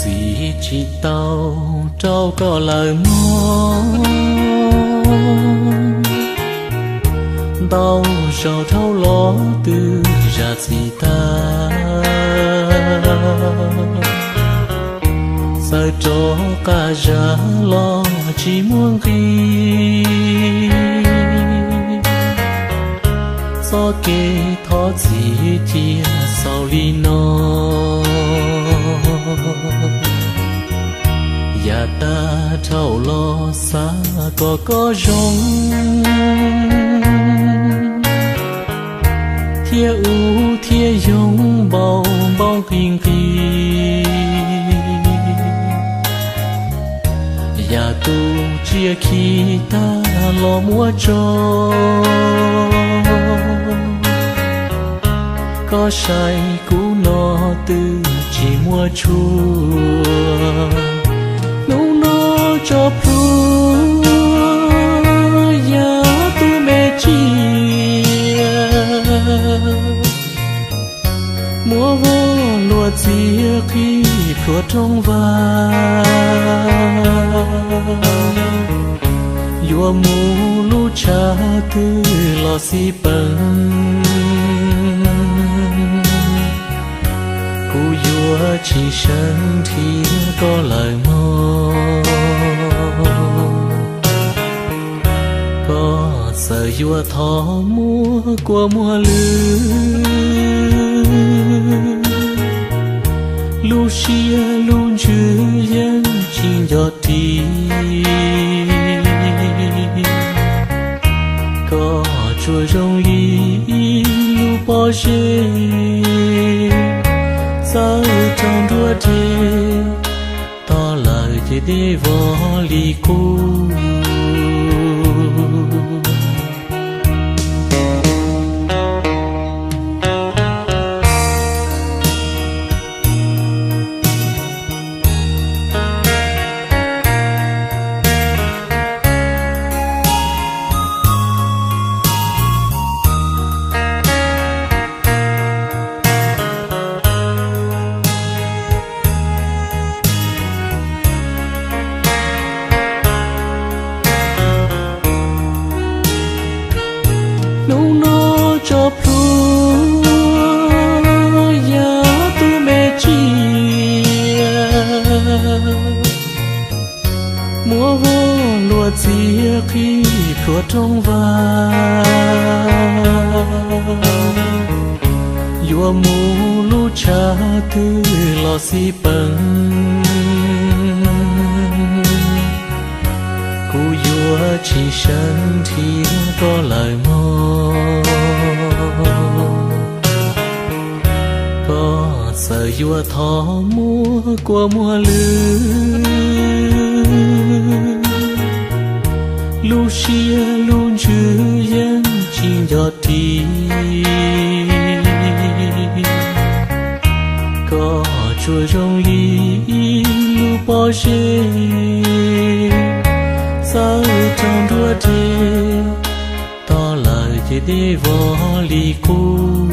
Vim tsis tau rau koj lawm mog, ntau zaus dhau los twb zam txim tag, txawm rov qab zam los tsis muaj nqis. Txoj kev thov txim cia xaus li no, yam tag dhau los xav kom koj zoo thiab ub thiab yoog npau npau nqis nqis. Yam tus tsiaj khi tag los muab tso, koj saib kuv no twb tsis muaj tshuaj. Hnub no tso plhuav yam tus me tsiaj, muab voj luag txiav qhib plhuav rooj vag, yuav mus lub tshav twg los xij peem, kuv yuav tsis seev nrhiav koj lawm mog. Koj txawm yuav thov muaj kua muag lwg, lub siab lub ntsws yeej tsis nco ris. Koj tsuas zoo li ib lub pob zeb txawb rau nruab deg, tog lawm ces dej vog li qub. Hnub no tso plhuav yam tus me tsiaj, muab voj luag txiav qhib plhuav rooj vag, yuav mus lub tshav twg los xij peem, kuv yuav tsis seev nrhiav koj lawm mog. Koj txawm yuav thov muaj kua muag lwg, lub siab lub ntsws yeej tsis nco ris. Koj tsuas zoo li ib lub pob zeb txawb rau nruab deg, tog lawm ces dej vog li qub.